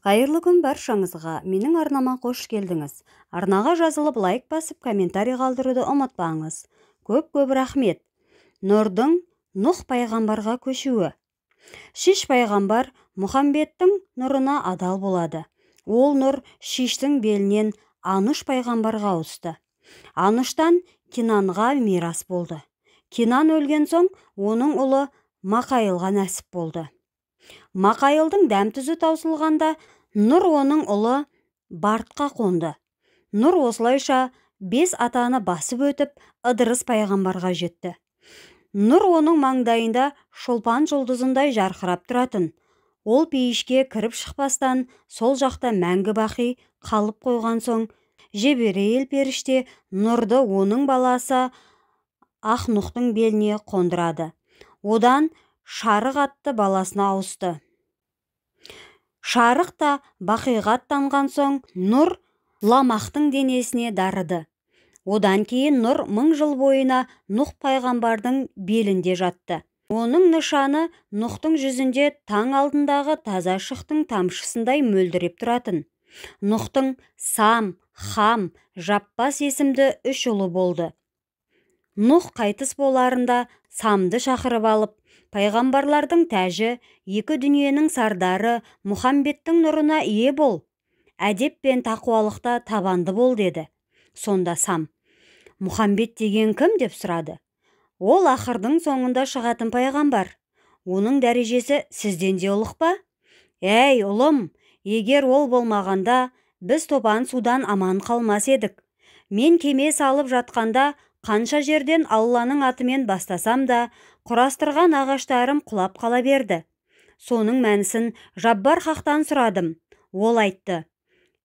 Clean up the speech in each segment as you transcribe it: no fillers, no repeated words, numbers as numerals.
Қайырлы күн баршаңызға, менің арнама қош келдіңіз. Арнаға жазылып, лайк басып, комментарий қалдыруды ұмытпаңыз. Көп-көп рахмет. Нұрдың Нұх пайғамбарға көшуі. Шиш пайғамбар Мұхамбеттің нұрына адал болады. Ол нұр Шиштің белінен Ануш пайғамбарға ауысты. Ануштан Кинанға мирас болды. Кинан өлген соң оның ұлы Мақайылға нәсіп болды. Мақайылдың дәм-тұзы таусылғанда нұр оның ұлы Бартқа қонды. Нұр осылайша 5 атаны басып өтіп, Ыдырыс пайғамбарға жетті. Нұр оның маңдайында шолпан жұлдызындай жарқырап тұратын. Ол пейішке кіріп шықпастан сол жақта мәңгі бақи қалып қойған соң, Жебірейіл періште нұрды оның баласы Ақнұқтың беліне қондырады. Одан Шарық атты баласына ауысты. Шарық та бақиға аттанған соң нұр Ламақтың денесіне дарыды. Одан кейін нұр 1000 жыл бойына Нұх пайғамбардың белінде жатты. Оның нышаны Нұхтың жүзінде таң алдындағы таза шықтың тамшысындай мөлдіреп тұратын. Нұхтың Сам, Хам, Жаппас есімді 3 ұлы болды. Нұх қайтыс боларында Самды шақырып алып, пайғамбарлардың тәжі, екі дүниенің сардары Мұхамбеттің нұрына ие бол, әдеп пен тақуалықта табанды бол деді. Сонда Сам, Мұхамбет деген кім деп сұрады. Ол ақырдың соңында шығатын пайғамбар. Оның дәрежесі сізден де ұлық па? Әй, ұлым, егер ол болмағанда, біз топан судан аман қалмас едік. Мен кеме салып жатқанда, қанша жерден Алланың атымен бастасам да, құрастырған ағаштарым құлап қала берді. Соның мәнісін Жаббар хақтан сұрадым. Ол айтты: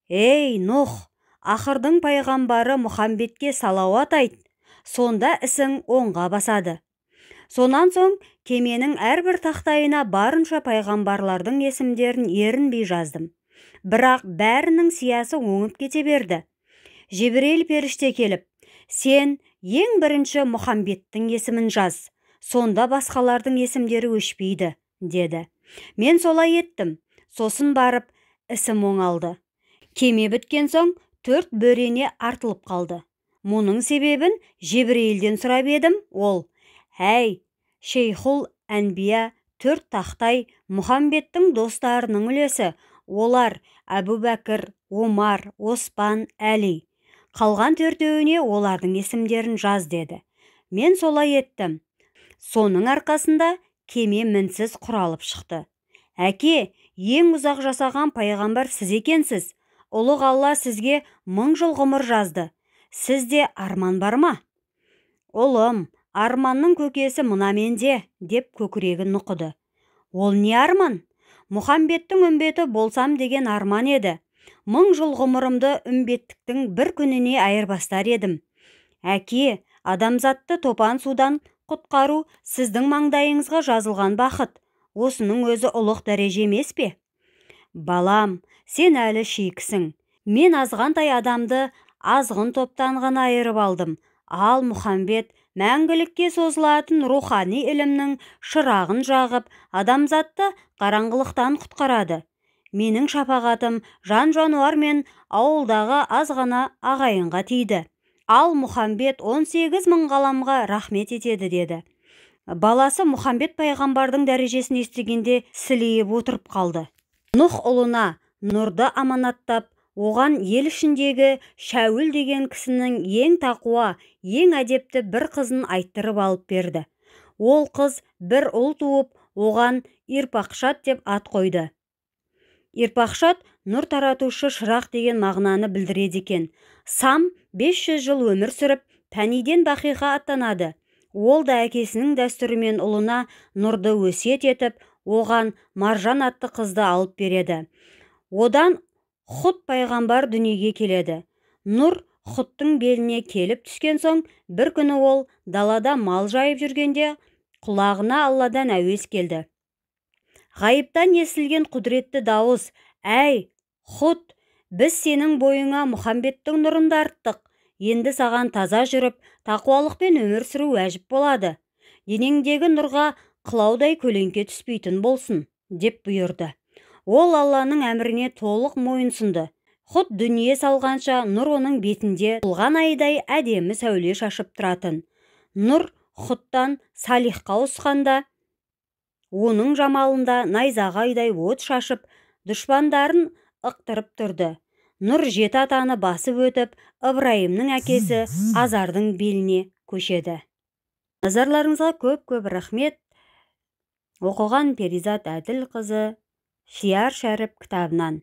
«Ей, Нұх, ақырдың пайғамбары Мұхамбетке салауат айт, сонда ісің оңға басады». Сонан соң кеменің әрбір тақтайына барынша пайғамбарлардың есімдерін ерінбей жаздым. Бірақ бәрінің сиясы оңып кете берді. Жебірейіл періште келіп, «Сен ең бірінші Мұхамбеттің есімін жаз, сонда басқалардың есімдері өшпейді», деді. Мен солай еттім, сосын барып ісім оңалды. Кеме біткен соң 4 бөрене артылып қалды. Мұның себебін Жебірейілден сұрап едім, ол: «Әй, Шейхул Әнбия, 4 тақтай Мұхамбеттің достарының үлесі, олар Әбубәкір, Омар, Оспан, Әли. Қалған 4-еуіне олардың есімдерін жаз» деді. Мен солай еттім. Соның арқасында кеме мінсіз құралып шықты. Әке, ең ұзақ жасаған пайғамбар сіз екенсіз. Ұлық Алла сізге 1000 жыл ғұмыр жазды. Сізде арман бар ма? Ұлым, арманның көкесі мына менде, деп көкірегін нұқыды. Ол не арман? Мұхамбеттің үмбеті болсам деген арман еді. 1000 жыл ғұмырымды үмбеттіктің бір күніне айырбастар едім. Әке, адамзатты топан судан құтқару сіздің маңдайыңызға жазылған бақыт. Осының өзі ұлық дәреже емес пе? Балам, сен әлі шикісің. Мен азғантай адамды азғын топтан ғана айырып алдым. Ал Мұхамбет мәңгілікке созылатын рухани ілімнің шырағын жағып, адамзатты қараңғылықтан құтқарады. Менің шапағатым жан-жануар мен ауылдағы аз ғана ағайынға тиді. Ал Мұхамбет 18 мың ғаламға рахмет етеді деді. Баласы Мұхамбет пайғамбардың дәрежесін естігенде сілейіп отырып қалды. Нұх ұлына нұрды аманаттап, оған ел ішіндегі Шәуіл деген кісінің ең тақуа, ең әдепті бір қызын айттырып алып берді. Ол қыз бір ұл туып, оған Ирпақшат деп ат қойды. Ирпақшат нұр таратушы шырақ деген мағынаны білдіреді екен. Сам 500 жыл өмір сүріп, пәниден бақиға аттанады. Ол да әкесінің дәстүрімен ұлына нұрды өсиет етіп, оған Маржан атты қызды алып береді. Одан Құт пайғамбар дүниеге келеді. Нұр Құттың беліне келіп түскен соң, бір күні ол далада мал жайып жүргенде құлағына Алладан әуез келді. Ғайыптан естілген құдіретті дауыс: «Әй, Құт, біз сенің бойыңа Мұхамбеттің нұрын дарыттық. Енді саған таза жүріп, тақуалықпен өмір сүру уәжіп болады. Денеңдегі нұрға қылаудай көлеңке түспейтін болсын», деп бұйырды. Ол Алланың әміріне толық мойынсұнды. Худ дүние салғанша нұр оның бетінде толған айдай әдемі сәуле шашып тұратын. Нұр Худтан Салихқа ауысқанда, оның жамалында найзағайдай от шашып, дұшпандарын ықтырып тұрды. Нұр жеті атаны басып өтіп, Ыбырайымның әкесі Азардың беліне көшеді. Назарларыңызға көп-көп рахмет. Оқыған Перизат Әділқызы, Шияр Шәріп кітабынан.